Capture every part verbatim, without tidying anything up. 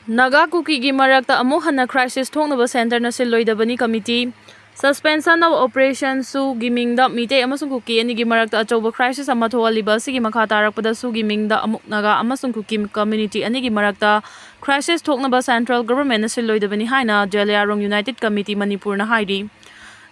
ꯅꯥꯒꯥ ꯀꯨꯀꯤꯒꯤ ꯃꯔꯛꯇ ꯑꯃꯨꯛ ꯍꯟꯅ crisis ꯊꯣꯛꯅꯕ centreꯅ ꯁꯤꯜꯂꯣꯏꯗꯕꯅꯤ꯫ Committee suspension of operation ꯁꯨꯒꯤ ꯃꯤꯡꯗ ꯃꯤꯇꯩ ꯑꯃꯁꯨꯡ ꯀꯨꯀꯤ ꯑꯅꯤꯒꯤ ꯃꯔꯛꯇ ꯑꯆꯧꯕ crisis ꯑꯃ ꯊꯣꯛꯍꯜꯂꯤꯕ ꯑꯁꯤꯒꯤ ꯃꯈꯥ ꯇꯥꯔꯛꯄꯗ ꯁꯨꯒꯤ ꯃꯤꯡꯗ ꯑꯃꯨꯛ ꯅꯥꯒꯥ ꯑꯃꯁꯨꯡ ꯀꯨꯀꯤ community ꯑꯅꯤꯒꯤ ꯃꯔꯛꯇ crisis ꯊꯣꯛꯅꯕ central governmentꯅ ꯁꯤꯜꯂꯣꯏꯗꯕꯅꯤ ꯍꯥꯏꯅ ꯖꯦꯂꯤꯌꯥꯡꯔꯣꯡ United Committee ꯃꯅꯤꯄꯨꯔꯅ ꯍꯥꯏꯔꯤ꯫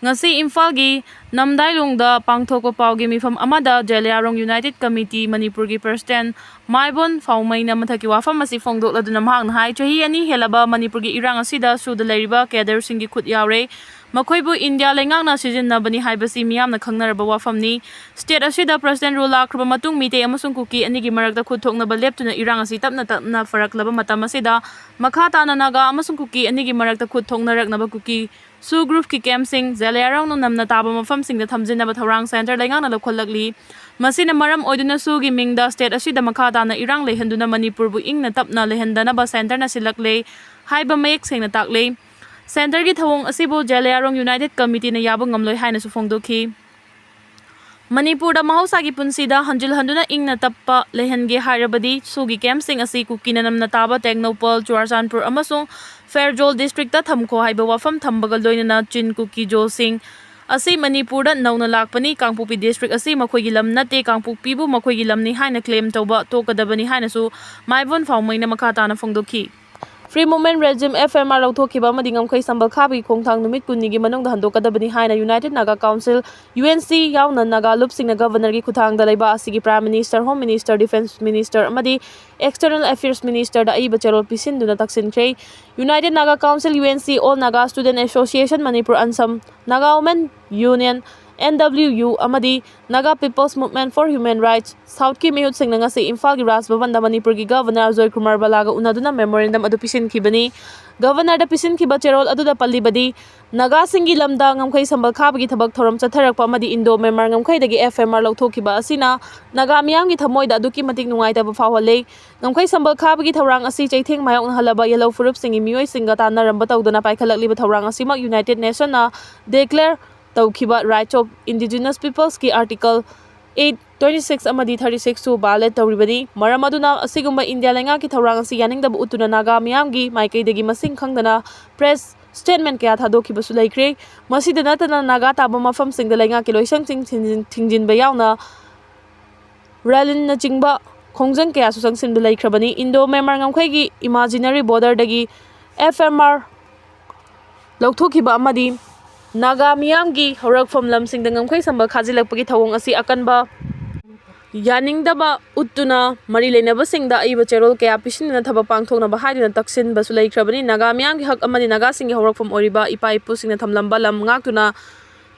ꯉꯁꯤ ꯏꯝꯐꯥꯜꯒꯤ ꯅꯝꯗꯥꯏꯂꯣꯡꯗ ꯄꯥꯡꯊꯣꯛꯄ ꯄꯥꯎꯒꯤ ꯃꯤꯐꯝ ꯑꯃꯗ ꯖꯦꯂꯤꯌꯥꯡꯔꯣꯡ United Committee ꯃꯅꯤꯄꯨꯔꯒꯤ president ꯃꯥꯏꯕꯣꯟ ꯐꯥꯎꯃꯩꯅ ꯃꯊꯛꯀꯤ ꯋꯥꯐꯝ ꯑꯁꯤ ꯐꯣꯡꯗꯣꯛꯂꯗꯨꯅ ꯃꯍꯥꯛꯅ ꯍꯥꯏ, ꯆꯍꯤ ꯑꯅꯤ ꯍꯦꯜꯂꯕ ꯃꯅꯤꯄꯨꯔꯒꯤ ꯏꯔꯥꯡ ꯑꯁꯤꯗ ꯁꯨꯗ ꯂꯩꯔꯤꯕ cadreꯁꯤꯡꯒꯤ ꯈꯨꯠ ꯌꯥꯎꯔꯦ꯫ ꯃꯈꯣꯏꯕꯨ ꯏꯟꯗꯤꯌꯥ ꯂꯩꯉꯥꯛꯅ ꯁꯤꯖꯤꯟꯅꯕꯅꯤ ꯍꯥꯏꯕꯁꯤ ꯃꯤꯌꯥꯝꯅ ꯈꯪꯅꯔꯕ ꯋꯥꯐꯝꯅꯤ꯫ State ꯑꯁꯤꯗ president rule ꯂꯥꯛꯈ꯭ꯔꯕ ꯃꯇꯨꯡ ꯃꯤꯇꯩ ꯑꯃꯁꯨꯡ ꯀꯨꯀꯤ ꯑꯅꯤꯒꯤ ꯃꯔꯛꯇ ꯈꯨꯠ ꯊꯣꯛꯅꯕ ꯂꯦꯞꯇꯨꯅ ꯏꯔꯥꯡ ꯑꯁꯤ ꯇꯞꯅ ꯇꯞꯅ ꯐꯔꯛꯂꯕ ꯃꯇꯝ ꯑꯁꯤꯗ ꯃꯈꯥ ꯇꯥꯅ ꯅꯥꯒꯥ ꯑꯃꯁꯨꯡ ꯀꯨꯀꯤ ꯑꯅꯤꯒꯤ ꯃꯔꯛꯇ ꯈꯨꯠ ꯊꯣꯛꯅꯔꯛꯅꯕ ꯀꯨꯀꯤ ꯁꯨ groupꯀꯤ campꯁꯤꯡ ꯖꯦꯂꯤꯌꯥꯡꯔꯣꯡꯅ ꯅꯝꯅ ꯇꯥꯕ ꯃꯐꯝꯁꯤꯡꯗ ꯊꯝꯖꯤꯟꯅꯕ ꯊꯧꯔꯥꯡ centre ꯂꯩꯉꯥꯛꯅ ꯂꯧꯈꯠꯂꯛꯂꯤ꯫ ꯃꯁꯤꯅ ꯃꯔꯝ ꯑꯣꯏꯗꯨꯅ ꯁꯨꯒꯤ ꯃꯤꯡꯗ state ꯑꯁꯤꯗ ꯃꯈꯥ ꯇꯥꯅ ꯏꯔꯥꯡ ꯂꯩꯍꯟꯗꯨꯅ ꯃꯅꯤꯄꯨꯔꯕꯨ ꯏꯪꯅ ꯇꯞꯅ ꯂꯩꯍꯟꯗꯅꯕ centreꯅ ꯁꯤꯜꯂꯛꯂꯦ ꯍꯥꯏꯕ ꯃꯌꯦꯛ ꯁꯦꯡꯅ ꯇꯥꯛꯂꯦ꯫ Centreꯒꯤ ꯊꯧꯑꯣꯡ ꯑꯁꯤꯕꯨ ꯖꯦꯂꯤꯌꯥꯡꯔꯣꯡ United Committeeꯅ ꯌꯥꯕ ꯉꯝꯂꯣꯏ ꯍꯥꯏꯅꯁꯨ ꯐꯣꯡꯗꯣꯛꯈꯤ꯫ ꯃꯅꯤꯄꯨꯔꯗ ꯃꯍꯧꯁꯥꯒꯤ ꯄꯨꯟꯁꯤꯗ ꯍꯟꯖꯤꯜ ꯍꯟꯗꯨꯅ ꯏꯪꯅ ꯇꯞꯄ ꯂꯩꯍꯟꯒꯦ ꯍꯥꯏꯔꯕꯗꯤ ꯁꯨꯒꯤ campꯁꯤꯡ ꯑꯁꯤ ꯀꯨꯀꯤꯅ ꯅꯝꯅ ꯇꯥꯕ ꯇꯦꯡꯅꯧꯄꯜ, ꯆꯨꯔꯥꯆꯥꯟꯄꯨꯔ ꯑꯃꯁꯨꯡ ꯐꯦꯔꯖꯣꯜ districtꯇ ꯊꯝꯈꯣ ꯍꯥꯏꯕ ꯋꯥꯐꯝ ꯊꯝꯕꯒ ꯂꯣꯏꯅꯅ ꯆꯤꯟ ꯀꯨꯀꯤ ꯖꯣꯁꯤꯡ ꯑꯁꯤ ꯃꯅꯤꯄꯨꯔꯗ ꯅꯧꯅ ꯂꯥꯛꯄꯅꯤ, ꯀꯥꯡꯄꯣꯛꯄꯤ district ꯑꯁꯤ ꯃꯈꯣꯏꯒꯤ ꯂꯝ ꯅꯠꯇꯦ, ꯀꯥꯡꯄꯣꯛꯄꯤꯕꯨ ꯃꯈꯣꯏꯒꯤ ꯂꯝꯅꯤ ꯍꯥꯏꯅ claim ꯇꯧꯕ ꯇꯣꯛꯀꯗꯕꯅꯤ ꯍꯥꯏꯅꯁꯨ ꯃꯥꯏꯕꯣꯟ ꯐꯥꯎꯃꯩꯅ ꯃꯈꯥ ꯇꯥꯅ ꯐꯣꯡꯗꯣꯛꯈꯤ꯫ Free Movement Regime, F M R, ꯂꯧꯊꯣꯛꯈꯤꯕ ꯑꯃꯗꯤ ꯉꯝꯈꯩ ꯁꯝꯕꯜ ꯈꯥꯕꯒꯤ ꯈꯣꯡꯊꯥꯡ ꯅꯨꯃꯤꯠ ꯀꯨꯟꯅꯤꯒꯤ ꯃꯅꯨꯡꯗ ꯍꯟꯗꯣꯛꯀꯗꯕꯅꯤ ꯍꯥꯏꯅ United Naga Council, U N C, ꯌꯥꯎꯅ ꯅꯥꯒꯥ ꯂꯨꯞꯁꯤꯡꯅ Governorꯒꯤ ꯈꯨꯠꯊꯥꯡꯗ ꯂꯩꯕꯥꯛ ꯑꯁꯤꯒꯤ Prime Minister, Home Minister, Defence Minister ꯑꯃꯗꯤ External Affairs Ministerꯗ ꯑꯏꯕ ꯆꯦꯔꯣꯜ ꯄꯤꯁꯤꯟꯗꯨꯅ ꯇꯛꯁꯤꯟꯈ꯭ꯔꯦ꯫ United Naga Council, U N C, All Naga Student Association Manipur, ANSAM, Naga Women Union, N W U, ꯑꯃꯗꯤ Naga People's Movement for Human Rights, Southꯀꯤ ꯃꯤꯍꯨꯠꯁꯤꯡꯅ ꯉꯁꯤ ꯏꯝꯐꯥꯜꯒꯤ ꯔꯥꯖ ꯚꯕꯟꯗ ꯃꯅꯤꯄꯨꯔꯒꯤ Governor Ajoy Kumar ꯕꯂꯥꯒ ꯎꯅꯗꯨꯅ memorandum ꯑꯗꯨ ꯄꯤꯁꯤꯟꯈꯤꯕꯅꯤ꯫ Governorꯗ ꯄꯤꯁꯤꯟꯈꯤꯕ ꯆꯦꯔꯣꯜ ꯑꯗꯨꯗ ꯄꯜꯂꯤꯕꯗꯤ, ꯅꯥꯒꯥꯁꯤꯡꯒꯤ ꯂꯝꯗ ꯉꯝꯈꯩ ꯁꯝꯕꯜ ꯈꯥꯕꯒꯤ ꯊꯕꯛ ꯊꯧꯔꯝ ꯆꯠꯊꯔꯛꯄ ꯑꯃꯗꯤ Indo-Myanmar ꯉꯝꯈꯩꯗꯒꯤ F M R ꯂꯧꯊꯣꯛꯈꯤꯕ ꯑꯁꯤꯅ ꯅꯥꯒꯥ ꯃꯤꯌꯥꯝꯒꯤ ꯊꯃꯣꯏꯗ ꯑꯗꯨꯛꯀꯤ ꯃꯇꯤꯛ ꯅꯨꯡꯉꯥꯏꯇꯕ ꯐꯥꯎꯍꯜꯂꯦ꯫ ꯉꯝꯈꯩ ꯁꯝꯕꯜ ꯈꯥꯕꯒꯤ ꯊꯧꯔꯥꯡ ꯑꯁꯤ ꯆꯩꯊꯦꯡ ꯃꯥꯌꯣꯛꯅꯍꯜꯂꯕ ꯌꯦꯜꯍꯧ ꯐꯨꯔꯨꯞꯁꯤꯡꯒꯤ ꯃꯤꯑꯣꯏꯁꯤꯡꯒ ꯇꯥꯟꯅꯔꯝꯕ ꯇꯧꯗꯅ ꯄꯥꯏꯈꯠꯂꯛꯂꯤꯕ ꯊꯧꯔꯥꯡ ꯑꯁꯤꯃꯛ United Nationsꯅ declare ꯇꯧꯈꯤꯕ Rights of Indigenous Peoplesꯀꯤ Article ꯑꯦꯠ, ꯇ꯭ꯋꯦꯟꯇꯤ ꯁꯤꯛꯁ ꯑꯃꯗꯤ ꯊꯥꯔꯇꯤ ꯁꯤꯛꯁꯁꯨ violate ꯇꯧꯔꯤꯕꯅꯤ꯫ ꯃꯔꯝ ꯑꯗꯨꯅ ꯑꯁꯤꯒꯨꯝꯕ ꯏꯟꯗꯤꯌꯥ ꯂꯩꯉꯥꯛꯀꯤ ꯊꯧꯔꯥꯡ ꯑꯁꯤ ꯌꯥꯅꯤꯡꯗꯕ ꯎꯠꯇꯨꯅ ꯅꯥꯒꯥ ꯃꯤꯌꯥꯝꯒꯤ ꯃꯥꯏꯀꯩꯗꯒꯤ ꯃꯁꯤꯡ ꯈꯪꯗꯅ press statement ꯀꯌꯥ ꯊꯥꯗꯣꯛꯈꯤꯕꯁꯨ ꯂꯩꯈ꯭ꯔꯦ꯫ ꯃꯁꯤꯗ ꯅꯠꯇꯅ ꯅꯥꯒꯥ ꯇꯥꯕ ꯃꯐꯝꯁꯤꯡꯗ ꯂꯩꯉꯥꯛꯀꯤ ꯂꯣꯏꯁꯪꯁꯤꯡ ꯊꯤꯡꯖꯤꯟ-, ꯊꯤꯡꯖꯤꯟꯕ ꯌꯥꯎꯅ rally-ꯅꯆꯤꯡꯕ ꯈꯣꯡꯖꯪ ꯀꯌꯥꯁꯨ ꯆꯪꯁꯤꯟꯕ ꯂꯩꯈ꯭ꯔꯕꯅꯤ꯫ ꯏꯟꯗꯣ ꯃ꯭ꯌꯥꯟꯃꯥꯔ ꯉꯝꯈꯩꯒꯤ imaginary border-ꯗꯒꯤ F M R ꯂꯧꯊꯣꯛꯈꯤꯕ ꯑꯃꯗꯤ ꯅꯥꯒꯥ ꯃꯤꯌꯥꯝꯒꯤ ꯍꯧꯔꯛꯐꯝ ꯂꯝꯁꯤꯡꯗ ꯉꯝꯈꯩ ꯁꯝꯕꯜ ꯈꯥꯖꯤꯜꯂꯛꯄꯒꯤ ꯊꯧꯑꯣꯡ ꯑꯁꯤ ꯑꯀꯟꯕ ꯌꯥꯅꯤꯡꯗꯕ ꯎꯠꯇꯨꯅ ꯃꯔꯤ ꯂꯩꯅꯕꯁꯤꯡꯗ ꯑꯏꯕ ꯆꯦꯔꯣꯜ ꯀꯌꯥ ꯄꯤꯁꯤꯟꯗꯨꯅ ꯊꯕꯛ ꯄꯥꯡꯊꯣꯛꯅꯕ ꯍꯥꯏꯗꯨꯅ ꯇꯛꯁꯤꯟꯕꯁꯨ ꯂꯩꯈ꯭ꯔꯕꯅꯤ꯫ ꯅꯥꯒꯥ ꯃꯤꯌꯥꯝꯒꯤ ꯍꯛ ꯑꯃꯗꯤ ꯅꯥꯒꯥꯁꯤꯡꯒꯤ ꯍꯧꯔꯛꯐꯝ ꯑꯣꯏꯔꯤꯕ ꯏꯄꯥ ꯏꯄꯨꯁꯤꯡꯅ ꯊꯝꯂꯝꯕ ꯂꯝ ꯉꯥꯛꯇꯨꯅ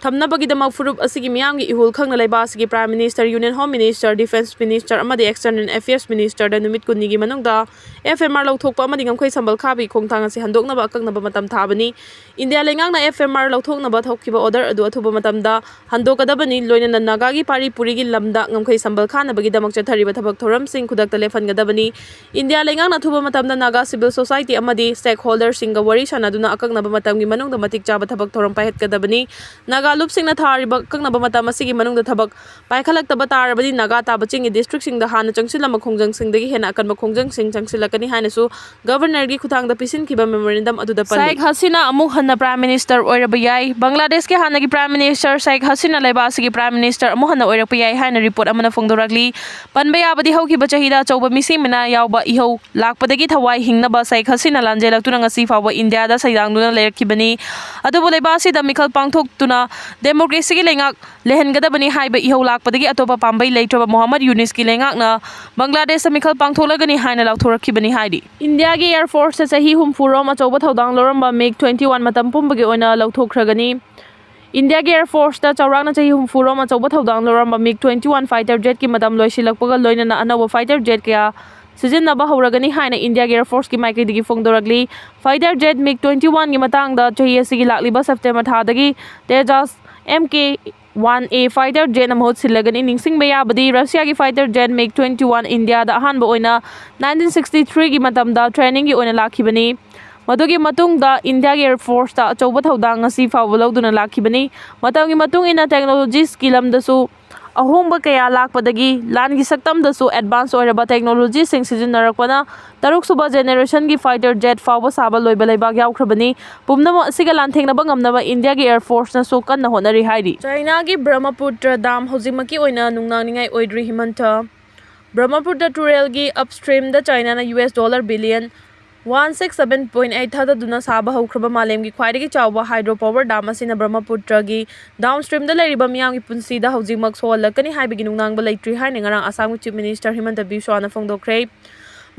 ꯊꯝꯅꯕꯒꯤꯗꯃꯛ ꯐꯨꯔꯨꯞ ꯑꯁꯤꯒꯤ ꯃꯤꯌꯥꯝꯒꯤ ꯏꯍꯨꯜ ꯈꯪꯅ ꯂꯩꯕꯥꯛ ꯑꯁꯤꯒꯤ Prime Minister, Union Home Minister, Defence Minister ꯑꯃꯗꯤ External Affairs Minister-ꯗ ꯅꯨꯃꯤꯠ ꯀꯨꯟꯅꯤꯒꯤ ꯃꯅꯨꯡꯗ F M R ꯂꯧꯊꯣꯛꯄ ꯑꯃꯗꯤ ꯉꯝꯈꯩ ꯁꯝꯕꯜ ꯈꯥꯕꯒꯤ ꯈꯣꯡꯊꯥꯡ ꯑꯁꯤ ꯍꯟꯗꯣꯛꯅꯕ ꯑꯀꯛꯅꯕ ꯃꯇꯝ ꯊꯥꯕꯅꯤ꯫ ꯏꯟꯗꯤꯌꯥ ꯂꯩꯉꯥꯛꯅ F M R ꯂꯧꯊꯣꯛꯅꯕ ꯊꯣꯛꯈꯤꯕ order ꯑꯗꯨ ꯑꯊꯨꯕ ꯃꯇꯝꯗ ꯍꯟꯗꯣꯛꯀꯗꯕꯅꯤ꯫ ꯂꯣꯏꯅꯅ ꯅꯥꯒꯥꯒꯤ ꯄꯥꯔꯤ ꯄꯨꯔꯤꯒꯤ ꯂꯝꯗ ꯉꯝꯈꯩ ꯁꯝꯕꯜ ꯈꯥꯅꯕꯒꯤꯗꯃꯛ ꯆꯠꯊꯔꯤꯕ ꯊꯕꯛ ꯊꯧꯔꯝꯁꯤꯡ ꯈꯨꯗꯛꯇ ꯂꯦꯞꯍꯟꯒꯗꯕꯅꯤ꯫ ꯏꯟꯗꯤꯌꯥ ꯂꯩꯉꯥꯛꯅ ꯑꯊꯨꯕ ꯃꯇꯝꯗ ꯅꯥꯒꯥ civil society ꯑꯃꯗꯤ stakeholder-ꯁꯤꯡꯒ ꯋꯥꯔꯤ ꯁꯥꯅꯗꯨꯅ ꯑꯀꯛꯅꯕ ꯃꯇꯝꯒꯤ ꯃꯅꯨꯡꯗ ꯃꯇꯤꯛ ꯆꯥꯕ ꯊꯕꯛ ꯊꯧꯔꯝ ꯄꯥꯏꯈꯠꯀꯗꯕꯅꯤ꯫ ꯅꯥꯒꯥ ꯂꯨꯞꯁꯤꯡꯅ ꯊꯥꯔꯤꯕ ꯑꯀꯛꯅꯕ ꯃꯇꯝ ꯑꯁꯤꯒꯤ ꯃꯅꯨꯡꯗ ꯊꯕꯛ ꯄꯥꯏꯈꯠꯂꯛꯇꯕ ꯇꯥꯔꯕꯗꯤ ꯅꯥꯒꯥ ꯇꯥꯕ ꯆꯤꯡꯒꯤ district-ꯁꯤꯡꯗ ꯍꯥꯟꯅ ꯆꯪꯁꯤꯜꯂꯝꯕ ꯈꯣꯡꯖꯪꯁꯤꯡꯗꯒꯤ ꯍꯦꯟꯅ ꯑꯀꯟꯕ ꯈꯣꯡꯖꯪꯁꯤꯡ ꯆꯪꯁꯤꯜꯂꯛꯀꯅꯤ ꯍꯥꯏꯅꯁꯨ Governor-ꯒꯤ ꯈꯨꯠꯊꯥꯡꯗ ꯄꯤꯁꯤꯟꯈꯤꯕ memorandum ꯑꯗꯨꯗ ꯄꯜꯂꯤ꯫ ꯁꯥꯏꯈ ꯍꯁꯤꯅꯥ ꯑꯃꯨꯛ ꯍꯟꯅ Prime Minister ꯑꯣꯏꯔꯕ ꯌꯥꯏ꯫ ꯕꯪꯒ꯭ꯂꯥꯗꯦꯁꯀꯤ ꯍꯥꯟꯅꯒꯤ Prime Minister ꯁꯥꯏꯈ ꯍꯁꯤꯅꯥ ꯂꯩꯕꯥꯛ ꯑꯁꯤꯒꯤ Prime Minister ꯑꯃꯨꯛ ꯍꯟꯅ ꯑꯣꯏꯔꯛꯄ ꯌꯥꯏ ꯍꯥꯏꯅ report ꯑꯃꯅ ꯐꯣꯡꯗꯣꯔꯛꯂꯤ꯫ ꯄꯟꯕ ꯌꯥꯕꯗꯤ ꯍꯧꯈꯤꯕ ꯆꯍꯤꯗ ꯑꯆꯧꯕ ꯃꯤꯁꯤ ꯃꯤꯅꯥ ꯌꯥꯎꯕ ꯏꯍꯧ ꯂꯥꯛꯄꯗꯒꯤ ꯊꯋꯥꯏ ꯍꯤꯡꯅꯕ ꯁꯥꯏꯈ ꯍꯁꯤꯅꯥ ꯂꯥꯟꯖꯦꯜꯂꯛꯇꯨꯅ ꯉꯁꯤ ꯐꯥꯎꯕ ꯏꯟꯗꯤꯌꯥꯗ ꯁꯩꯗꯥꯡꯗꯨꯅ ꯂꯩꯔꯛꯈꯤꯕꯅꯤ꯫ ꯑꯗꯨꯕꯨ ꯂꯩꯕꯥꯛ ꯑꯁꯤꯗ ꯃꯤꯈꯜ ꯄꯥꯡꯊꯣꯛꯇꯨꯅ democracy-ꯒꯤ ꯂꯩꯉꯥꯛ ꯂꯩꯍꯟꯒꯗꯕꯅꯤ ꯍꯥꯏꯕ ꯏꯍꯧ ꯂꯥꯛꯄꯗꯒꯤ ꯑꯇꯣꯞꯄ ꯄꯥꯝꯕꯩ ꯂꯩꯇ꯭ꯔꯕ ꯃꯣꯍꯝꯃꯗ ꯌꯨꯅꯤꯁꯀꯤ ꯂꯩꯉꯥꯛꯅ ꯕꯪꯒ꯭ꯂꯥꯗꯦꯁꯇ ꯃꯤꯈꯜ ꯄꯥꯡꯊꯣꯛꯂꯒꯅꯤ ꯍꯥꯏꯅ ꯂꯥꯎꯊꯣꯔꯛꯈꯤꯕꯅꯤ ꯍꯥꯏꯔꯤ꯫ ꯏꯟꯗꯤꯌꯥꯒꯤ Air Force-ꯇ ꯆꯍꯤ ꯍꯨꯝꯐꯨ ꯔꯣꯝ ꯑꯆꯧꯕ ꯊꯧꯗꯥꯡ ꯂꯧꯔꯝꯕ MiG twenty one ꯃꯇꯝ ꯄꯨꯝꯕꯒꯤ ꯑꯣꯏꯅ ꯂꯧꯊꯣꯛꯈ꯭ꯔꯒꯅꯤ꯫ ꯏꯟꯗꯤꯌꯥꯒꯤ Air Force-ꯇ ꯆꯥꯎꯔꯥꯛꯅ ꯆꯍꯤ ꯍꯨꯝꯐꯨ ꯔꯣꯝ ꯑꯆꯧꯕ ꯊꯧꯗꯥꯡ ꯂꯧꯔꯝꯕ MiG twenty one fighter jet-ꯀꯤ ꯃꯇꯝ ꯂꯣꯏꯁꯤꯜꯂꯛꯄꯒ ꯂꯣꯏꯅꯅ ꯑꯅꯧꯕ fighter jet ꯀꯌꯥ ꯁꯤꯖꯤꯟꯅꯕ ꯍꯧꯔꯒꯅꯤ ꯍꯥꯏꯅ ꯏꯟꯗꯤꯌꯥꯒꯤ Air Force-ꯀꯤ ꯃꯥꯏꯀꯩꯗꯒꯤ ꯐꯣꯡꯗꯣꯔꯛꯂꯤ꯫ Fighter jet MiG twenty one-ꯒꯤ ꯃꯇꯥꯡꯗ ꯆꯍꯤ ꯑꯁꯤꯒꯤ ꯂꯥꯛꯂꯤꯕ September ꯊꯥꯗꯒꯤ Tejas M K one A fighter jet-ꯅ ꯃꯍꯨꯠ ꯁꯤꯜꯂꯒꯅꯤ꯫ ꯅꯤꯡꯁꯤꯡꯕ ꯌꯥꯕꯗꯤ, ꯔꯁꯤꯌꯥꯒꯤ fighter jet MiG twenty one ꯏꯟꯗꯤꯌꯥꯗ ꯑꯍꯥꯟꯕ ꯑꯣꯏꯅ nineteen sixty three-ꯒꯤ ꯃꯇꯝꯗ training-ꯒꯤ ꯑꯣꯏꯅ ꯂꯥꯛꯈꯤꯕꯅꯤ꯫ ꯃꯗꯨꯒꯤ ꯃꯇꯨꯡꯗ ꯏꯟꯗꯤꯌꯥꯒꯤ Air Force-ꯇ ꯑꯆꯧꯕ ꯊꯧꯗꯥꯡ ꯉꯁꯤ ꯐꯥꯎꯕ ꯂꯧꯗꯨꯅ ꯂꯥꯛꯈꯤꯕꯅꯤ꯫ ꯃꯇꯝꯒꯤ ꯃꯇꯨꯡ ꯏꯟꯅ technologies-ꯀꯤ ꯂꯝꯗꯁꯨ ꯑꯍꯣꯡꯕ ꯀꯌꯥ ꯂꯥꯛꯄꯗꯒꯤ ꯂꯥꯟꯒꯤ ꯁꯛꯇꯝꯗꯁꯨ advance ꯑꯣꯏꯔꯕ technologyꯁꯤꯡ ꯁꯤꯖꯤꯟꯅꯔꯛꯄꯅ ꯇꯔꯨꯛꯁꯨꯕ generationꯒꯤ fighter jet ꯐꯥꯎꯕ ꯁꯥꯕ ꯂꯣꯏꯕ ꯂꯩꯕꯥꯛ ꯌꯥꯎꯈ꯭ꯔꯕꯅꯤ꯫ ꯄꯨꯝꯅꯃꯛ ꯑꯁꯤꯒ ꯂꯥꯟꯊꯦꯡꯅꯕ ꯉꯝꯅꯕ ꯏꯟꯗꯤꯌꯥꯒꯤ air forceꯅꯁꯨ ꯀꯟꯅ ꯍꯣꯠꯅꯔꯤ ꯍꯥꯏꯔꯤ꯫ ꯆꯥꯏꯅꯥꯒꯤ ꯕ꯭ꯔꯍꯃꯄꯨꯇ꯭ꯔ dam ꯍꯧꯖꯤꯛꯃꯛꯀꯤ ꯑꯣꯏꯅ ꯅꯨꯡꯅꯥꯡꯅꯤꯡꯉꯥꯏ ꯑꯣꯏꯗ꯭ꯔꯤ꯫ ꯍꯤꯃꯟꯇ꯫ ꯕ꯭ꯔꯍꯃꯄꯨꯇ꯭ꯔ ꯇꯨꯔꯦꯜꯒꯤ upstreamꯗ ꯆꯥꯏꯅꯥꯅ US dollar billion one six seven point eight ꯊꯥꯗꯗꯨꯅ ꯁꯥꯕ ꯍꯧꯈ꯭ꯔꯕ ꯃꯥꯂꯦꯝꯒꯤ ꯈ꯭ꯋꯥꯏꯗꯒꯤ ꯆꯥꯎꯕ hydro power dam ꯑꯁꯤꯅ ꯕ꯭ꯔꯍꯃꯄꯨꯇ꯭ꯔꯒꯤ downstreamꯗ ꯂꯩꯔꯤꯕ ꯃꯤꯌꯥꯝꯒꯤ ꯄꯨꯟꯁꯤꯗ ꯍꯧꯖꯤꯛꯃꯛ ꯁꯣꯛꯍꯜꯂꯛꯀꯅꯤ ꯍꯥꯏꯕꯒꯤ ꯅꯨꯡꯅꯥꯡꯕ ꯂꯩꯇ꯭ꯔꯤ ꯍꯥꯏꯅ ꯉꯔꯥꯡ ꯑꯁꯥꯝꯒꯤ Chief Minister ꯍꯤꯃꯟꯇ ꯕꯤꯁ꯭ꯋꯥꯅ ꯐꯣꯡꯗꯣꯛꯈ꯭ꯔꯦ꯫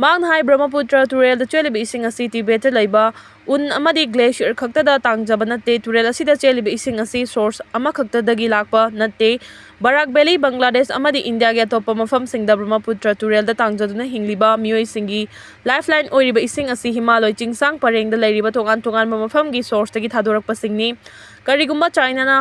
ꯃꯍꯥꯛꯅ ꯍꯥꯏ, ꯕ꯭ꯔꯍꯃꯄꯨꯇ꯭ꯔ ꯇꯨꯔꯦꯜꯗ ꯆꯦꯜꯂꯤꯕ ꯏꯁꯤꯡ ꯑꯁꯤ ꯇꯤꯕꯦꯠꯇ ꯂꯩꯕ ꯎꯟ ꯑꯃꯗꯤ glacier ꯈꯛꯇꯗ ꯇꯥꯡꯖꯕ ꯅꯠꯇꯦ꯫ ꯇꯨꯔꯦꯜ ꯑꯁꯤꯗ ꯆꯦꯜꯂꯤꯕ ꯏꯁꯤꯡ ꯑꯁꯤ source ꯑꯃꯈꯛꯇꯗꯒꯤ ꯂꯥꯛꯄ ꯅꯠꯇꯦ꯫ ꯕꯔꯥꯛ Valley, ꯕꯪꯒ꯭ꯂꯥꯗꯦꯁ ꯑꯃꯗꯤ ꯏꯟꯗꯤꯌꯥꯒꯤ ꯑꯇꯣꯞꯄ ꯃꯐꯝꯁꯤꯡꯗ ꯕ꯭ꯔꯍꯃꯄꯨꯇ꯭ꯔ ꯇꯨꯔꯦꯜꯗ ꯇꯥꯡꯖꯗꯨꯅ ꯍꯤꯡꯂꯤꯕ ꯃꯤꯑꯣꯏꯁꯤꯡꯒꯤ lifeline ꯑꯣꯏꯔꯤꯕ ꯏꯁꯤꯡ ꯑꯁꯤ ꯍꯤꯃꯥꯂꯣꯏ ꯆꯤꯡꯁꯥꯡ ꯄꯔꯦꯡꯗ ꯂꯩꯔꯤꯕ ꯇꯣꯉꯥꯟ ꯇꯣꯉꯥꯟꯕ ꯃꯐꯝꯒꯤ sourceꯇꯒꯤ ꯊꯥꯗꯣꯔꯛꯄꯁꯤꯡꯅꯤ꯫ ꯀꯔꯤꯒꯨꯝꯕ ꯆꯥꯏꯅꯥꯅ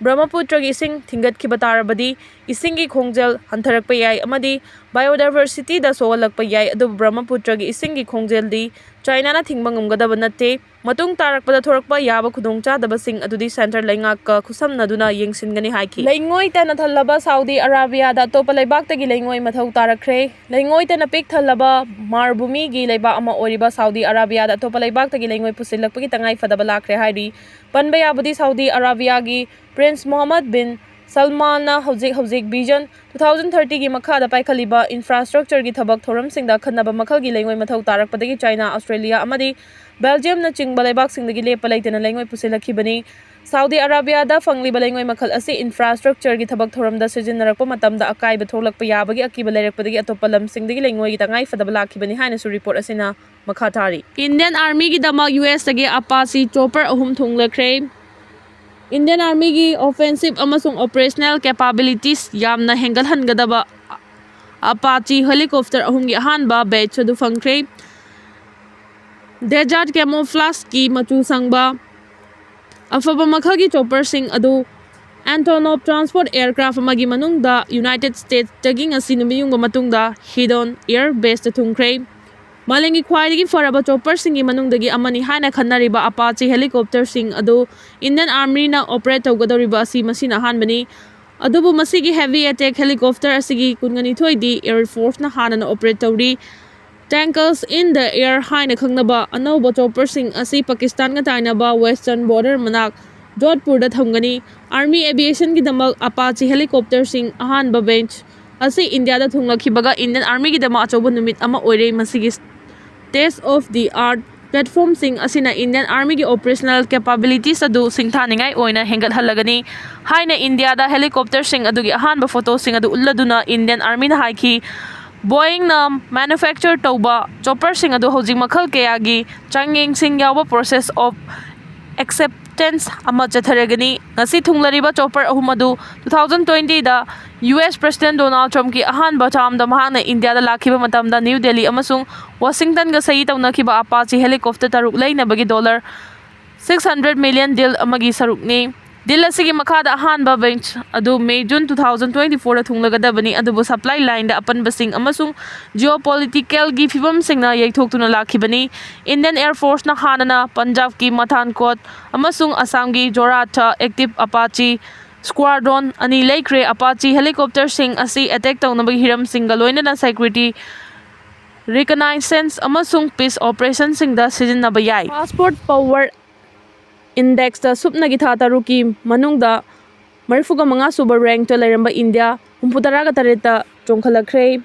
ꯕ꯭ꯔꯍꯃꯄꯨꯇ꯭ꯔꯒꯤ ꯏꯁꯤꯡ ꯊꯤꯡꯒꯠꯈꯤꯕ ꯇꯥꯔꯕꯗꯤ, ꯏꯁꯤꯡꯒꯤ ꯈꯣꯡꯖꯦꯜ ꯍꯟꯊꯔꯛꯄ ꯌꯥꯏ ꯑꯃꯗꯤ biodiversityꯗ ꯁꯣꯛꯍꯜꯂꯛꯄ ꯌꯥꯏ, ꯑꯗꯨꯕꯨ ꯕ꯭ꯔꯍꯃꯄꯨꯇ꯭ꯔꯒꯤ ꯏꯁꯤꯡꯒꯤ ꯈꯣꯡꯖꯦꯜꯗꯤ ꯆꯥꯏꯅꯥꯅ ꯊꯤꯡꯕ ꯉꯝꯒꯗꯕ ꯅꯠꯇꯦ꯫ ꯃꯇꯨꯡ ꯇꯥꯔꯛꯄꯗ ꯊꯣꯔꯛꯄ ꯌꯥꯕ ꯈꯨꯗꯣꯡꯆꯥꯗꯕꯁꯤꯡ ꯑꯗꯨꯗꯤ centre ꯂꯩꯉꯥꯛꯀ ꯈꯨꯠꯁꯝꯅꯗꯨꯅ ꯌꯦꯡꯁꯤꯟꯒꯅꯤ ꯍꯥꯏꯈꯤ꯫ ꯂꯩꯉꯣꯏꯇꯅ ꯊꯜꯂꯕ ꯁꯥꯎꯗꯤ ꯑꯔꯥꯕꯤꯌꯥꯗ ꯑꯇꯣꯞꯄ ꯂꯩꯕꯥꯛꯇꯒꯤ ꯂꯩꯉꯣꯏ ꯃꯊꯧ ꯇꯥꯔꯛꯈ꯭ꯔꯦ꯫ ꯂꯩꯉꯣꯏꯇꯅ ꯄꯤꯛ ꯊꯜꯂꯕ ꯃꯥꯔꯚꯨꯃꯤꯒꯤ ꯂꯩꯕꯥꯛ ꯑꯃ ꯑꯣꯏꯔꯤꯕ ꯁꯥꯎꯗꯤ ꯑꯔꯥꯕꯤꯌꯥꯗ ꯑꯇꯣꯞꯄ ꯂꯩꯕꯥꯛꯇꯒꯤ ꯂꯩꯉꯣꯏ ꯄꯨꯁꯤꯜꯂꯛꯄꯒꯤ ꯇꯉꯥꯏ ꯐꯗꯕ ꯂꯥꯛꯈ꯭ꯔꯦ ꯍꯥꯏꯔꯤ꯫ ꯄꯟꯕ ꯌꯥꯕꯗꯤ, ꯁꯥꯎꯗꯤ ꯑꯔꯥꯕꯤꯌꯥꯒꯤ Prince Mohammed bin Salmanꯅ ꯍꯧꯖꯤꯛ ꯍꯧꯖꯤꯛ Vision two thousand thirtyꯒꯤ ꯃꯈꯥꯗ ꯄꯥꯏꯈꯠꯂꯤꯕ infrastructureꯒꯤ ꯊꯕꯛ ꯊꯧꯔꯝꯁꯤꯡꯗ ꯑꯈꯟꯅꯕ ꯃꯈꯜꯒꯤ ꯂꯩꯉꯣꯏ ꯃꯊꯧ ꯇꯥꯔꯛꯄꯗꯒꯤ ꯆꯥꯏꯅꯥ, ꯑꯣꯁꯇ꯭ꯔꯦꯂꯤꯌꯥ ꯑꯃꯗꯤ ꯕꯦꯜꯖꯤꯌꯝꯅꯆꯤꯡꯕ ꯂꯩꯕꯥꯛꯁꯤꯡꯗꯒꯤ ꯂꯦꯞꯄ ꯂꯩꯇꯅ ꯂꯩꯉꯣꯏ ꯄꯨꯁꯤꯜꯂꯛꯈꯤꯕꯅꯤ꯫ ꯁꯥꯎꯗꯤ ꯑꯔꯥꯕꯤꯌꯥꯗ ꯐꯪꯂꯤꯕ ꯂꯩꯉꯣꯏ ꯃꯈꯜ ꯑꯁꯤ infrastructureꯒꯤ ꯊꯕꯛ ꯊꯧꯔꯝꯗ ꯁꯤꯖꯤꯟꯅꯔꯛꯄ ꯃꯇꯝꯗ ꯑꯀꯥꯏꯕ ꯊꯣꯛꯂꯛꯄ ꯌꯥꯕꯒꯤ ꯑꯀꯤꯕ ꯂꯩꯔꯛꯄꯗꯒꯤ ꯑꯇꯣꯞꯄ ꯂꯝꯁꯤꯡꯗꯒꯤ ꯂꯩꯉꯣꯏꯒꯤ ꯇꯉꯥꯏ ꯐꯗꯕ ꯂꯥꯛꯈꯤꯕꯅꯤ ꯍꯥꯏꯅꯁꯨ report ꯑꯁꯤꯅ ꯃꯈꯥ ꯇꯥꯔꯤ꯫ Indian Armyꯒꯤꯗꯃꯛ USꯇꯒꯤ Apache chopper ꯑꯍꯨꯝ ꯊꯨꯡꯂꯈ꯭ꯔꯦ꯫ Indian Armyꯒꯤ offensive ꯑꯃꯁꯨꯡ operational capabilities ꯌꯥꯝꯅ ꯍꯦꯟꯒꯠꯍꯟꯒꯗꯕ Apache helicopter ꯑꯍꯨꯝꯒꯤ ꯑꯍꯥꯟꯕ batch ꯑꯗꯨ ꯐꯪꯈ꯭ꯔꯦ꯫ Desert camouflageꯀꯤ ꯃꯆꯨ ꯁꯪꯕ ꯑꯐꯕ ꯃꯈꯜꯒꯤ chopperꯁꯤꯡ ꯑꯗꯨ Antonov transport aircraft ꯑꯃꯒꯤ ꯃꯅꯨꯡꯗ United Statesꯇꯒꯤ ꯉꯁꯤ ꯅꯨꯃꯤꯠ ꯌꯨꯡꯕ ꯃꯇꯨꯡꯗ Hedon Air Baseꯇ ꯊꯨꯡꯈ꯭ꯔꯦ꯫ ꯃꯥꯂꯦꯝꯒꯤ ꯈ꯭ꯋꯥꯏꯗꯒꯤ ꯐꯔꯕ chopperꯁꯤꯡꯒꯤ ꯃꯅꯨꯡꯗꯒꯤ ꯑꯃꯅꯤ ꯍꯥꯏꯅ ꯈꯟꯅꯔꯤꯕ Apache helicopterꯁꯤꯡ ꯑꯗꯨ Indian Armyꯅ operate ꯇꯧꯒꯗꯧꯔꯤꯕ ꯑꯁꯤ ꯃꯁꯤꯅ ꯑꯍꯥꯟꯕꯅꯤ꯫ ꯑꯗꯨꯕꯨ ꯃꯁꯤꯒꯤ heavy attack helicopter ꯑꯁꯤꯒꯤ ꯀꯨꯟꯒꯅꯤꯊꯣꯏꯗꯤ Air Forceꯅ ꯍꯥꯟꯅꯅ operate ꯇꯧꯔꯤ꯫ Tankers in the Air ꯍꯥꯏꯅ ꯈꯪꯅꯕ ꯑꯅꯧꯕ chopperꯁꯤꯡ ꯑꯁꯤ ꯄꯥꯀꯤꯁꯇꯥꯟꯒ ꯇꯥꯏꯅꯕ western border ꯃꯅꯥꯛ ꯖꯣꯙꯄꯨꯔꯗ ꯊꯝꯒꯅꯤ꯫ Army aviationꯒꯤꯗꯃꯛ Apache helicopterꯁꯤꯡ ꯑꯍꯥꯟꯕ batch ꯑꯁꯤ ꯏꯟꯗꯤꯌꯥꯗ ꯊꯨꯡꯂꯛꯈꯤꯕꯒ Indian Armyꯒꯤꯗꯃꯛ ꯑꯆꯧꯕ ꯅꯨꯃꯤꯠ ꯑꯃ ꯑꯣꯏꯔꯦ꯫ ꯃꯁꯤꯒꯤ state of the art platformꯁꯤꯡ ꯑꯁꯤꯅ Indian Armyꯒꯤ operational capabilities ꯑꯗꯨ ꯁꯤꯡꯊꯥꯅꯤꯡꯉꯥꯏ ꯑꯣꯏꯅ ꯍꯦꯟꯒꯠꯍꯜꯂꯒꯅꯤ ꯍꯥꯏꯅ ꯏꯟꯗꯤꯌꯥꯗ helicopterꯁꯤꯡ ꯑꯗꯨꯒꯤ ꯑꯍꯥꯟꯕ photoꯁꯤꯡ ꯑꯗꯨ ꯎꯠꯂꯗꯨꯅ Indian Armyꯅ ꯍꯥꯏꯈꯤ꯫ Boeingꯅ manufacture ꯇꯧꯕ chopperꯁꯤꯡ ꯑꯗꯨ ꯍꯧꯖꯤꯛ ꯃꯈꯜ ꯀꯌꯥꯒꯤ ꯆꯥꯡꯌꯦꯡꯁꯤꯡ ꯌꯥꯎꯕ process of acceptance ꯑꯃ ꯆꯠꯊꯔꯒꯅꯤ꯫ ꯉꯁꯤ ꯊꯨꯡꯂꯔꯤꯕ chopper ꯑꯍꯨꯝ ꯑꯗꯨ two thousand twentyꯗ US President Donald Trumpꯀꯤ ꯑꯍꯥꯟꯕ termꯗ ꯃꯍꯥꯛꯅ ꯏꯟꯗꯤꯌꯥꯗ ꯂꯥꯛꯈꯤꯕ ꯃꯇꯝꯗ New Delhi ꯑꯃꯁꯨꯡ Washingtonꯒ ꯁꯍꯤ ꯇꯧꯅꯈꯤꯕ Apache helicopter ꯇꯔꯨꯛ ꯂꯩꯅꯕꯒꯤ dollar six hundred million deal ꯑꯃꯒꯤ ꯁꯔꯨꯛꯅꯤ꯫ Deal ꯑꯁꯤꯒꯤ ꯃꯈꯥꯗ ꯑꯍꯥꯟꯕ batch ꯑꯗꯨ May June two thousand twenty fourꯗ ꯊꯨꯡꯂꯒꯗꯕꯅꯤ, ꯑꯗꯨꯕꯨ supply lineꯗ ꯑꯄꯟꯕꯁꯤꯡ ꯑꯃꯁꯨꯡ geopoliticalꯒꯤ ꯐꯤꯚꯝꯁꯤꯡꯅ ꯌꯩꯊꯣꯛꯇꯨꯅ ꯂꯥꯛꯈꯤꯕꯅꯤ꯫ Indian Air Forceꯅ ꯍꯥꯟꯅꯅ ꯄꯟꯖꯥꯕꯀꯤ ꯃꯊꯥꯟꯀꯣꯠ ꯑꯃꯁꯨꯡ ꯑꯁꯥꯝꯒꯤ ꯖꯣꯔꯍꯥꯠꯇ active Apache squadron ꯑꯅꯤ ꯂꯩꯈ꯭ꯔꯦ꯫ Apache helicopterꯁꯤꯡ ꯑꯁꯤ attack ꯇꯧꯅꯕꯒꯤ ꯍꯤꯔꯝꯁꯤꯡꯒ ꯂꯣꯏꯅꯅ security, reconnaissance ꯑꯃꯁꯨꯡ peace operationꯁꯤꯡꯗ ꯁꯤꯖꯤꯟꯅꯕ ꯌꯥꯏ꯫ Passport power indexꯇ ꯁꯨꯞꯅꯒꯤ ꯊꯥ ꯇꯔꯨꯛꯀꯤ ꯃꯅꯨꯡꯗ ꯃꯔꯤꯐꯨꯒ ꯃꯉꯥ ꯁꯨꯕ rankꯇ ꯂꯩꯔꯝꯕ ꯏꯟꯗꯤꯌꯥ ꯍꯨꯝꯐꯨ ꯇꯔꯥꯒ ꯇꯔꯦꯠꯇ ꯆꯣꯡꯈꯠꯂꯛꯈ꯭ꯔꯦ꯫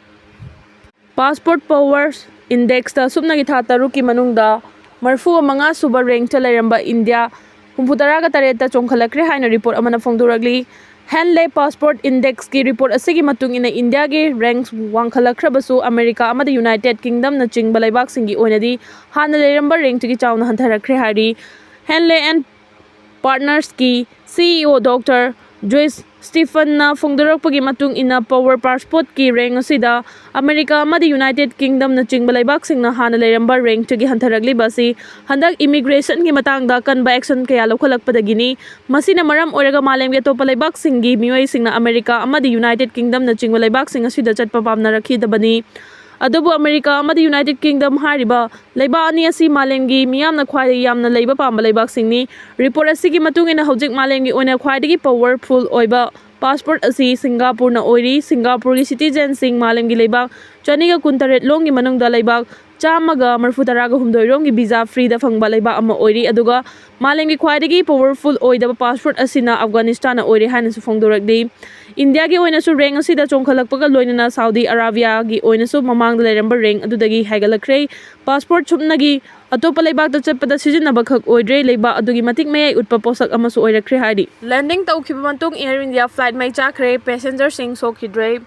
Passport power indexꯇ ꯁꯨꯞꯅꯒꯤ ꯊꯥ ꯇꯔꯨꯛꯀꯤ ꯃꯅꯨꯡꯗ ꯃꯔꯤꯐꯨꯒ ꯃꯉꯥ ꯁꯨꯕ rankꯇ ꯂꯩꯔꯝꯕ ꯏꯟꯗꯤꯌꯥ ꯍꯨꯝꯐꯨ ꯇꯔꯥꯒ ꯇꯔꯦꯠꯇ ꯆꯣꯡꯈꯠꯂꯛꯈ꯭ꯔꯦ ꯍꯥꯏꯅ report ꯑꯃꯅ ꯐꯣꯡꯗꯣꯔꯛꯂꯤ꯫ Henley Passport Indexꯀꯤ report ꯑꯁꯤꯒꯤ ꯃꯇꯨꯡ ꯏꯟꯅ ꯏꯟꯗꯤꯌꯥꯒꯤ rank ꯋꯥꯡꯈꯠꯂꯛꯈ꯭ꯔꯕꯁꯨ ꯑꯃꯦꯔꯤꯀꯥ ꯑꯃꯗꯤ United Kingdomꯅ ꯆꯤꯡꯕ ꯂꯩꯕꯥꯛꯁꯤꯡꯒꯤ ꯑꯣꯏꯅꯗꯤ ꯍꯥꯟꯅ ꯂꯩꯔꯝꯕ rankꯇꯒꯤ ꯆꯥꯎꯅ ꯍꯟꯊꯔꯛꯈ꯭ꯔꯦ ꯍꯥꯏꯔꯤ꯫ Henley and Partnersꯀꯤ CEO Doctor Joyce Stephenꯅ ꯐꯣꯡꯗꯣꯔꯛꯄꯒꯤ ꯃꯇꯨꯡ ꯏꯟꯅ power passportꯀꯤ rank ꯑꯁꯤꯗ ꯑꯃꯦꯔꯤꯀꯥ ꯑꯃꯗꯤ United Kingdomꯅ ꯆꯤꯡꯕ ꯂꯩꯕꯥꯛꯁꯤꯡꯅ ꯍꯥꯟꯅ ꯂꯩꯔꯝꯕ rankꯇꯒꯤ ꯍꯟꯊꯔꯛꯂꯤꯕ ꯑꯁꯤ ꯍꯟꯗꯛ immigrationꯒꯤ ꯃꯇꯥꯡꯗ ꯑꯀꯟꯕ action ꯀꯌꯥ ꯂꯧꯈꯠꯂꯛꯄꯗꯒꯤꯅꯤ꯫ ꯃꯁꯤꯅ ꯃꯔꯝ ꯑꯣꯏꯔꯒ ꯃꯥꯂꯦꯝꯒꯤ ꯑꯇꯣꯞꯄ ꯂꯩꯕꯥꯛꯁꯤꯡꯒꯤ ꯃꯤꯑꯣꯏꯁꯤꯡꯅ ꯑꯃꯦꯔꯤꯀꯥ ꯑꯃꯗꯤ United Kingdomꯅ ꯆꯤꯡꯕ ꯂꯩꯕꯥꯛꯁꯤꯡ ꯑꯁꯤꯗ ꯆꯠꯄ ꯄꯥꯝꯅꯔꯛꯈꯤꯗꯕꯅꯤ꯫ ꯑꯗꯨꯕꯨ ꯑꯃꯦꯔꯤꯀꯥ ꯑꯃꯗꯤ United Kingdom ꯍꯥꯏꯔꯤꯕ ꯂꯩꯕꯥꯛ ꯑꯅꯤ ꯑꯁꯤ ꯃꯥꯂꯦꯝꯒꯤ ꯃꯤꯌꯥꯝꯅ ꯈ꯭ꯋꯥꯏꯗꯒꯤ ꯌꯥꯝꯅ ꯂꯩꯕ ꯄꯥꯝꯕ ꯂꯩꯕꯥꯛꯁꯤꯡꯅꯤ꯫ Report ꯑꯁꯤꯒꯤ ꯃꯇꯨꯡ ꯏꯟꯅ ꯍꯧꯖꯤꯛ ꯃꯥꯂꯦꯝꯒꯤ ꯑꯣꯏꯅ ꯈ꯭ꯋꯥꯏꯗꯒꯤ powerful ꯑꯣꯏꯕ ꯄꯥꯁꯄꯣꯔꯠ ꯑꯁꯤ ꯁꯤꯡꯒꯥꯄꯨꯔꯅ ꯑꯣꯏꯔꯤ꯫ ꯁꯤꯡꯒꯥꯄꯨꯔꯒꯤ citizenꯁꯤꯡ ꯃꯥꯂꯦꯝꯒꯤ ꯂꯩꯕꯥꯛ ꯆꯅꯤꯒ ꯀꯨꯟꯇꯔꯦꯠ ꯂꯣꯝꯒꯤ ꯃꯅꯨꯡꯗ ꯂꯩꯕꯥꯛ ꯆꯥꯝꯃꯒ ꯃꯔꯤꯐꯨ ꯇꯔꯥꯒ ꯍꯨꯝꯗꯣꯏ ꯔꯣꯝꯒꯤ visa freeꯗ ꯐꯪꯕ ꯂꯩꯕꯥꯛ ꯑꯃ ꯑꯣꯏꯔꯤ꯫ ꯑꯗꯨꯒ ꯃꯥꯂꯦꯝꯒꯤ ꯈ꯭ꯋꯥꯏꯗꯒꯤ powerful ꯑꯣꯏꯗꯕ ꯄꯥꯁꯄꯣꯔꯠ ꯑꯁꯤꯅ ꯑꯐꯒꯥꯅꯤꯁꯇꯥꯟꯅ ꯑꯣꯏꯔꯦ ꯍꯥꯏꯅꯁꯨ ꯐꯣꯡꯗꯣꯔꯛꯂꯤ꯫ ꯏꯟꯗꯤꯌꯥꯒꯤ ꯑꯣꯏꯅꯁꯨ rank ꯑꯁꯤꯗ ꯆꯣꯡꯈꯠꯂꯛꯄꯒ ꯂꯣꯏꯅꯅ ꯁꯥꯎꯗꯤ ꯑꯔꯥꯕꯤꯌꯥꯒꯤ ꯑꯣꯏꯅꯁꯨ ꯃꯃꯥꯡꯗ ꯂꯩꯔꯝꯕ rank ꯑꯗꯨꯗꯒꯤ ꯍꯥꯏꯒꯠꯂꯛꯈ꯭ꯔꯦ꯫ ꯄꯥꯁꯄꯣꯔꯠ ꯁꯨꯞꯅꯒꯤ ꯑꯇꯣꯞꯄ ꯂꯩꯕꯥꯛꯇ ꯆꯠꯄꯗ ꯁꯤꯖꯤꯟꯅꯕ ꯈꯛ ꯑꯣꯏꯗ꯭ꯔꯦ, ꯂꯩꯕꯥꯛ ꯑꯗꯨꯒꯤ ꯃꯇꯤꯛ ꯃꯌꯥꯏ ꯎꯠꯄ ꯄꯣꯠꯁꯛ ꯑꯃꯁꯨ ꯑꯣꯏꯔꯛꯈ꯭ꯔꯦ ꯍꯥꯏꯔꯤ꯫ Landing ꯇꯧꯈꯤꯕ ꯃꯇꯨꯡ Air India flight ꯃꯩ ꯆꯥꯛꯈ꯭ꯔꯦ, passengerꯁꯤꯡ ꯁꯣꯛꯈꯤꯗ꯭ꯔꯦ꯫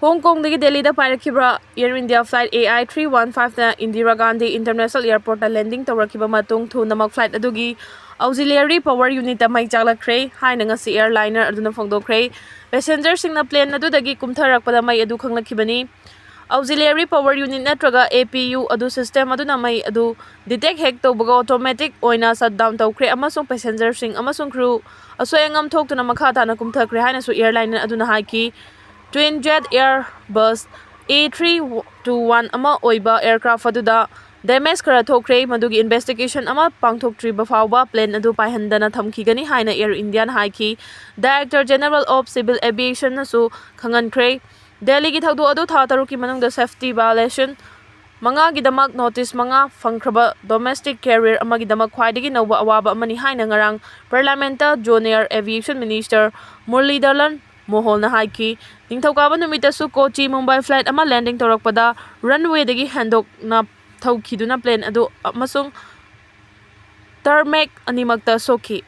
ꯍꯣꯡ ꯀꯣꯡꯗꯒꯤ ꯗꯦꯜꯂꯤꯗ ꯄꯥꯏꯔꯛꯈꯤꯕ Air India flight A I three one fiveꯅ Indira Gandhi International Airportꯇ landing ꯇꯧꯔꯛꯈꯤꯕ ꯃꯇꯨꯡ ꯊꯨꯅꯃꯛ flight ꯑꯗꯨꯒꯤ auxiliary power unitꯇ ꯃꯩ ꯆꯥꯛꯂꯛꯈ꯭ꯔꯦ ꯍꯥꯏꯅ ꯉꯁꯤ airliner ꯑꯗꯨꯅ ꯐꯣꯡꯗꯣꯛꯈ꯭ꯔꯦ꯫ Passengerꯁꯤꯡꯅ plane ꯑꯗꯨꯗꯒꯤ ꯀꯨꯝꯊꯔꯛꯄꯗ ꯃꯩ ꯑꯗꯨ ꯈꯪꯂꯛꯈꯤꯕꯅꯤ꯫ Auxiliary power unit ꯅꯠꯇ꯭ꯔꯒ A P U ꯑꯗꯨ system ꯑꯗꯨꯅ ꯃꯩ ꯑꯗꯨ detect ꯍꯦꯛ ꯇꯧꯕꯒ automatic ꯑꯣꯏꯅ shutdown ꯇꯧꯈ꯭ꯔꯦ ꯑꯃꯁꯨꯡ passengerꯁꯤꯡ ꯑꯃꯁꯨꯡ crew ꯑꯁꯣꯏ ꯑꯉꯥꯝ ꯊꯣꯛꯇꯅ ꯃꯈꯥ ꯇꯥꯅ ꯀꯨꯝꯊꯈ꯭ꯔꯦ ꯍꯥꯏꯅꯁꯨ airliner ꯑꯗꯨꯅ ꯍꯥꯏꯈꯤ꯫ Twinjet Airbus A three two one ꯑꯃ ꯑꯣꯏꯕ aircraft ꯑꯗꯨꯗ damage ꯈꯔ ꯊꯣꯛꯈ꯭ꯔꯦ, ꯃꯗꯨꯒꯤ investigation ꯑꯃ ꯄꯥꯡꯊꯣꯛꯇ꯭ꯔꯤꯕ ꯐꯥꯎꯕ plane ꯑꯗꯨ ꯄꯥꯏꯍꯟꯗꯅ ꯊꯝꯈꯤꯒꯅꯤ ꯍꯥꯏꯅ Air Indiaꯅ ꯍꯥꯏꯈꯤ꯫ Director General of Civil Aviationꯅꯁꯨ ꯈꯪꯍꯟꯈ꯭ꯔꯦ꯫ ꯗꯦꯜꯂꯤꯒꯤ ꯊꯧꯗꯣꯛ ꯑꯗꯨ ꯊꯥ ꯇꯔꯨꯛꯀꯤ ꯃꯅꯨꯡꯗ safety violation ꯃꯉꯥꯒꯤꯗꯃꯛ notice ꯃꯉꯥ ꯐꯪꯈ꯭ꯔꯕ domestic carrier ꯑꯃꯒꯤꯗꯃꯛ ꯈ꯭ꯋꯥꯏꯗꯒꯤ ꯅꯧꯕ ꯑꯋꯥꯕ ꯑꯃꯅꯤ ꯍꯥꯏꯅ ꯉꯔꯥꯡ parliamentꯇ Junior Aviation Minister ꯃꯨꯔꯂꯤꯙꯔꯟ ꯃꯣꯍꯣꯜꯅ ꯍꯥꯏꯈꯤ꯫ ꯅꯤꯡꯊꯧꯀꯥꯕ ꯅꯨꯃꯤꯠꯇꯁꯨ ꯀꯣꯆꯤ ꯃꯨꯝꯕꯥꯏ flight ꯑꯃ landing ꯇꯧꯔꯛꯄꯗ runwayꯗꯒꯤ ꯍꯦꯟꯗꯣꯛꯅ ꯊꯧꯈꯤꯗꯨꯅ plane ꯑꯗꯨ ꯑꯃꯁꯨꯡ tarmac ꯑꯅꯤꯃꯛꯇ ꯁꯣꯛꯈꯤ꯫